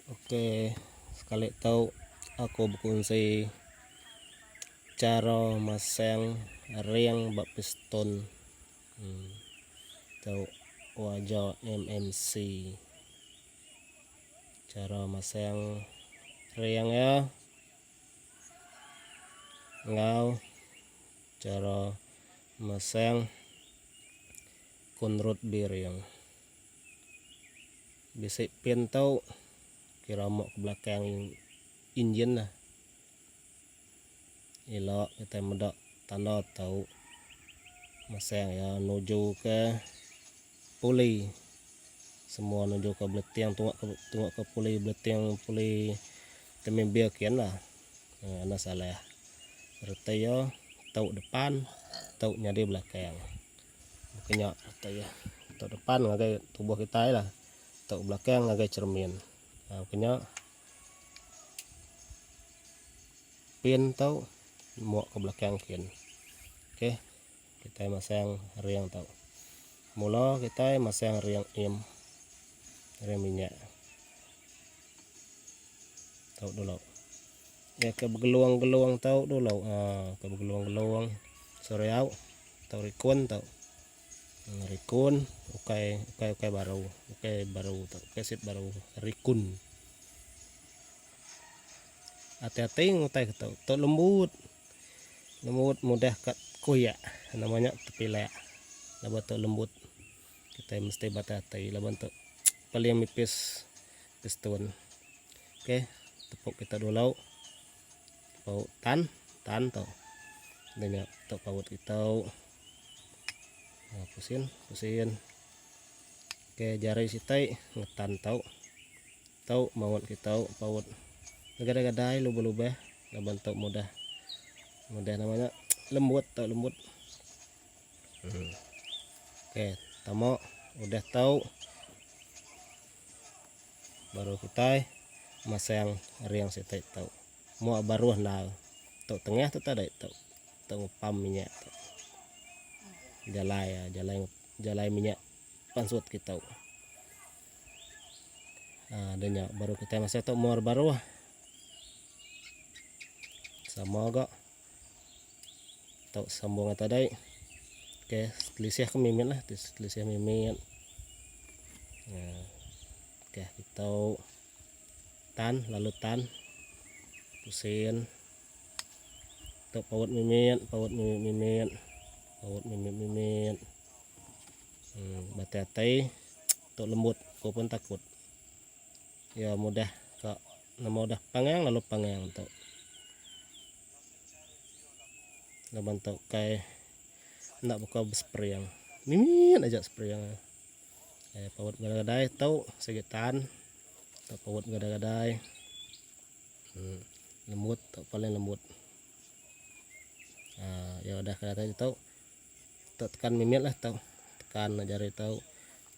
Ok sekali tu aku bekunsi chara masang ring ba piston uhh tu waja MMC. Chara masang ring iya enggau chara masang conrod bearing. Bisi pin tu kira mok ke belakang enjin lah. Ila kitai meda tanda tu masang iya nuju ke puli. Semua nuju ke beleting tunga ke tunga ke puli beleting puli temibil kian lah. Enda salah reti iya tu depan tu nyadi belakang. Baka nya reti iya. Tuk depan ngagai tubuh kitai lah. Tuk belakang ngagai cermin. Ha baka nya pin tu muak ke belakang kin. Okey kitai masang ring tu. Mula kitai masang ring im ring minyak. Tau dulu. Iya ke begelung-gelung tau dulu. Ha ke begelung-gelung. Sorry au. Tau rikun tau. Rikun ukai ukai ukai baru. Ukai baru tau. Ukai sit baru. Rikun. Hati-hati ngutai ke tau. Tau lembut. Lembut mudah kat kuyak. Nama nya tepilak. Laban tau lembut. Kitai mesti berhati-hati laban tu paling mipis piston. Okey, tepuk kita dulu. Tepuk tan, tan tu. Dah nya tok paut kita. Ha, pusin, pusin. Okey, jari sitai ngetan tau. Tau maut kita paut. Gadai-gadai lubah-lubah laban tau mudah. Mudah namanya lembut tau lembut. Hmm. Okey, tama udah tau baru kitai masang ring sitai tau. Mua baruh endar. Tau tengah tu tadi tau tau ngepam minyak tu. Jalai jalai jalai minyak pansut kitu. Ha dah nya baru kitai masang tau mua baruh. Sama ga tau sambung tadi. Okey, selisih ke mimit lah, selisih mimit. Ha. Okey, kita tan lalu tan pusin tu paut mimit paut mimit mimit paut mimit mimit hmm, bati atai tu lembut ko pun takut ya mudah ka nama udah pangang lalu pangang tu laban tu kai enda buka bespring mimit aja spring eh paut gadai-gadai tu sigi tan tu paut gadai-gadai hmm, lembut tu paling lembut ha, ya udah kada tadi tu tu tekan mimit lah tu tekan jari tu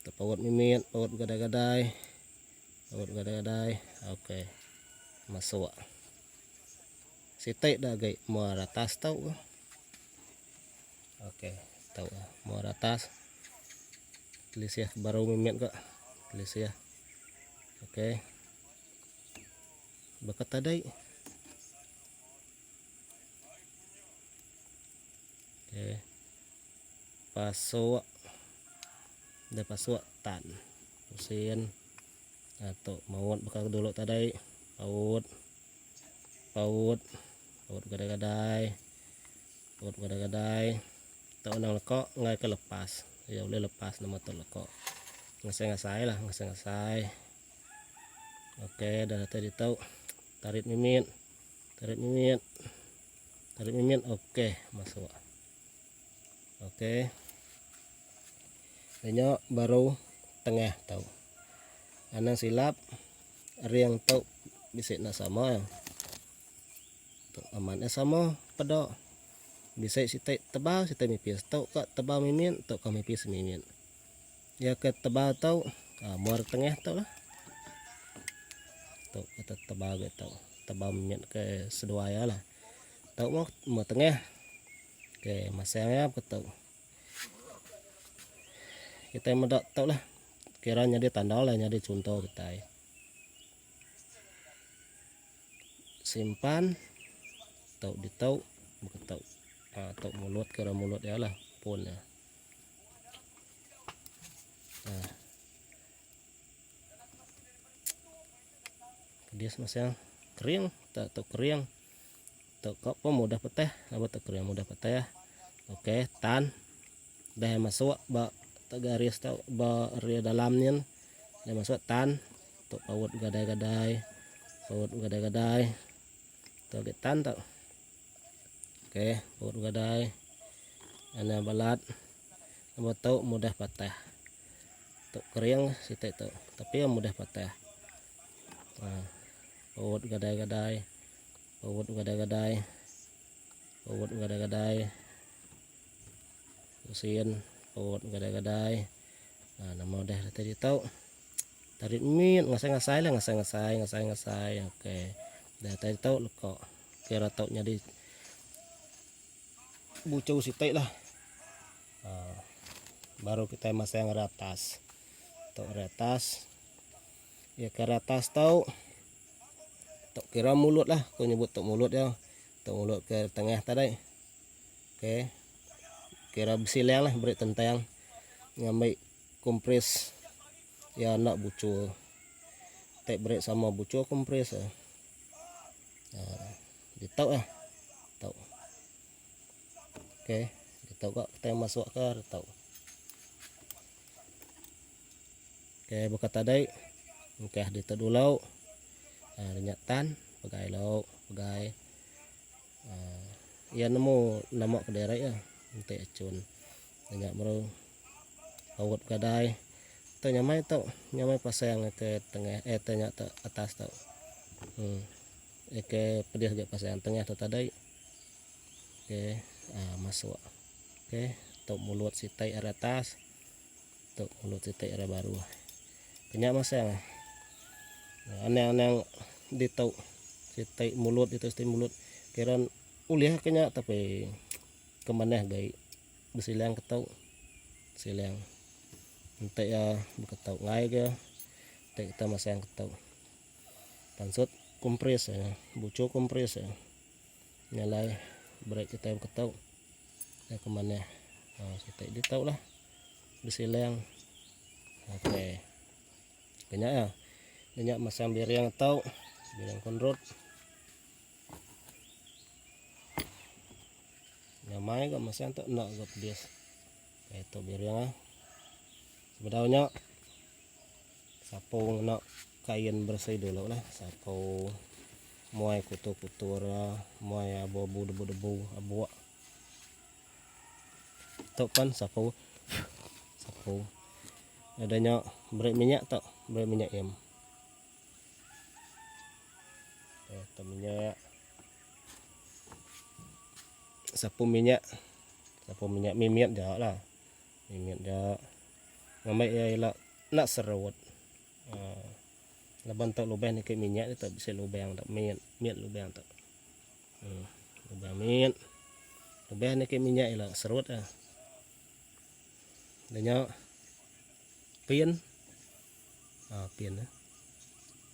tu paut mimit paut gadai-gadai paut gadai-gadai okey masuk siti dah agi muar atas tu okey tu muar atas telisih baru mimit ka telisih okey baka tadi okey pasuk dah pasuk tan pusin tu maut baka dulu tadi paut paut paut gadai-gadai paut gadai-gadai tu nang leko enggai ke lepas iya ulih lepas nama tu leko ngasai-ngasai lah ngasai-ngasai ok dah datai ditu tarit mimit tarit mimit tarit mimit ok masuk ok nya baru tengah tu anang silap ring tu bisi enda sama tu amat nya sama peda bisi siti tebal siti mipis tu ka tebal mimit tu ka mipis mimit iya ke tebal tu um muar tengah tu lah tu kata tebal agi tu tebal mimit ke seduai iya lah tu meh muar tengah okey masang iya ke tu kitai meda tu lah kira nyadi tanda lah nyadi chunto kitai. simpan tau ditu baka tau aaa tau mulut ke orang mulut iya lah pun iya. Aaa pedis masing kering tau tau kering tau ka pun mudah petah laban tau kering mudah petah. Okey tan dah iya masuk ba garis tau ba area dalam nyin dah masuk tan. Tu paut gadai-gadai. Paut gadai-gadai. Tu agi tan tu. Okey, paut gadai. Ana balat. Nombor tu mudah patah. Tu kering siti tu. Tapi yang mudah patah. Ha. Paut gadai-gadai. Paut gadai-gadai. Paut gadai-gadai. Usin paut gadai-gadai. Ha, nama dah tadi tu. Tarit mit ngasai ngasai lah ngasai ngasai ngasai ngasai okey. Dah tai tau leka. Kira tau nyadi bucu siti lah. Ha, baru kita masang ari atas. Tok ari atas. Ya ke ari atas tau. Tok kira mulut lah. Aku nyebut tok mulut ya. Tok mulut ke tengah tadi. Okey. Kira besilang lah beri tentang ngambi kompres iya enda buchur. Ti beri sama buchur kompres iya. Aaa ditu ah tau. Okey ditu ga kitai masuk ka ditu. Okey baka tadi engkah ditu dulu aaa nya tan pegai lu pegai aaa iya nemu nama kediri iya enti achun. Nya baru paut gadai. Tu nyamai tu nyamai pasang ke tengah eh te nya te atas tu. Hmm. Ke pedih agi pasang tengah tu tadi. Okey, ah masuk. Okey, tu mulut sitai ari atas. Tu mulut sitai ari baruh. Kenya masang. Anang-anang ditu sitai mulut ditu sitai mulut. Kira ulih ke nya tapi ke manah gai besilang ke tau silang enti iya beketu ngai ke enti kita masang ke tau pansut kompres iya buchu kompres iya nya alai beri kitai beketu iya ke manah um siti ditu lah besilang okey nya iya nya masang biring tau biring konrod. Nyamai ga masang tu enda ga pedis. Okay, tu biring ah. Sebedau nya sapu ngena kain bersih dulu lah. Sapu muai kutu-kutu ra, muai abu-abu debu-debu abuk. Tu pan sapu sapu. Udah nya beri minyak tu, beri minyak im. Eh, tu minyak. Sapu minyak. Sapu minyak mimit ja lah. Mimit ja. Ngambi iya ila nak serut. Uh, laban tu lubang ni ke minyak ni tu bisi lubang tu mit, mit lubang tu. Hmm, lubang mit. Lubang ni ke minyak ila serut ah. Dah nya pin Ha, pin eh.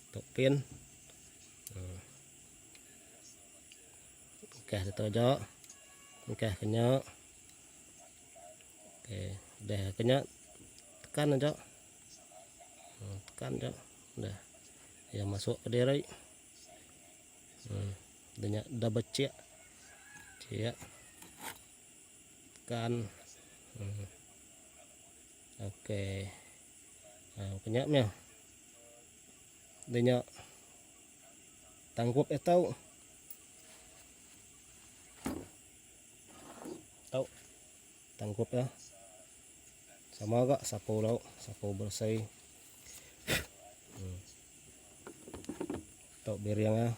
Tok pin. Hmm. Okey, satu aja. Okey, kena. Okey, dah kena. Tekan aja. Hmm, tekan aja. Dah. Ya masuk ke diri. Hmm. Dah dah becik. Cik. Tekan. Hmm. Okey. Ha, kenya meh. Dia nya tangkup eh tau. Tau. Tangkup ya. Sama ga sapu lau, sapu bersih. Hmm. Tau biring ya.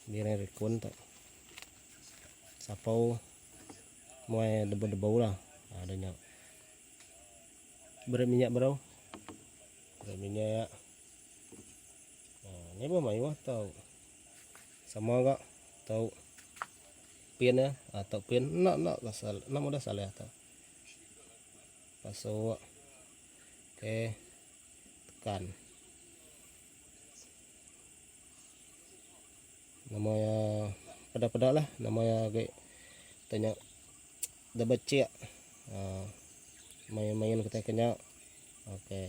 Biring rikun tau. Sapu muai debu-debu lah. Ha, dia nya. Beri minyak baru. Beri minyak. Ha, ni pun mayuh tau. Sama ga tau pin ya, atau pin nak nak asal nak mudah salah tau. Pasuk. Okey. Tekan. Nama iya peda-peda lah nama iya agi tanya da bechik aaa main-main kitai ke nya. Okey.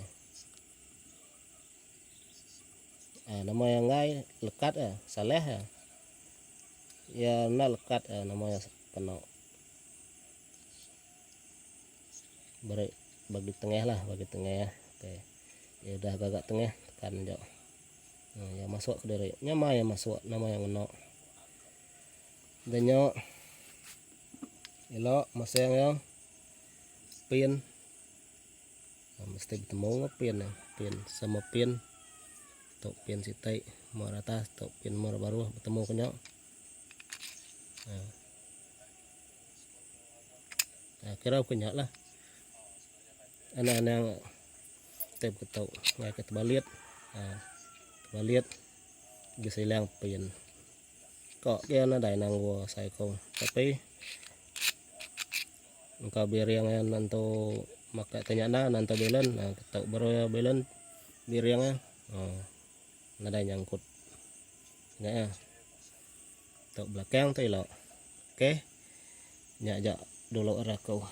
Aaa nama iya enggai lekat iya salah iya. Iya enda lekat iya nama iya kena beri bagi tengah lah bagi tengah. Okey. Iya udah gaga tengah tekan aja. Iya masuk kediri. Nya mai iya masuk nama iya ngena. Udah nya ila masang iya pin mesti betemu enggau pin iya. Pin sama pin tu pin siti muar atas tu pin muar baruh betemu ke nya. Aaa kira ke nya lah. Anang-anang tai beketu ngagai ke tebalit aaa tebalit gesilang pin. Ko ke nadai nanggu asai ku tapi engka biring iya nentu maka te nyanda nentu belen ketu baru iya belen biring iya aaa nadai nyangkut nya iya. Tu belakang tu ila. Okey. Nya aja dulu ari aku.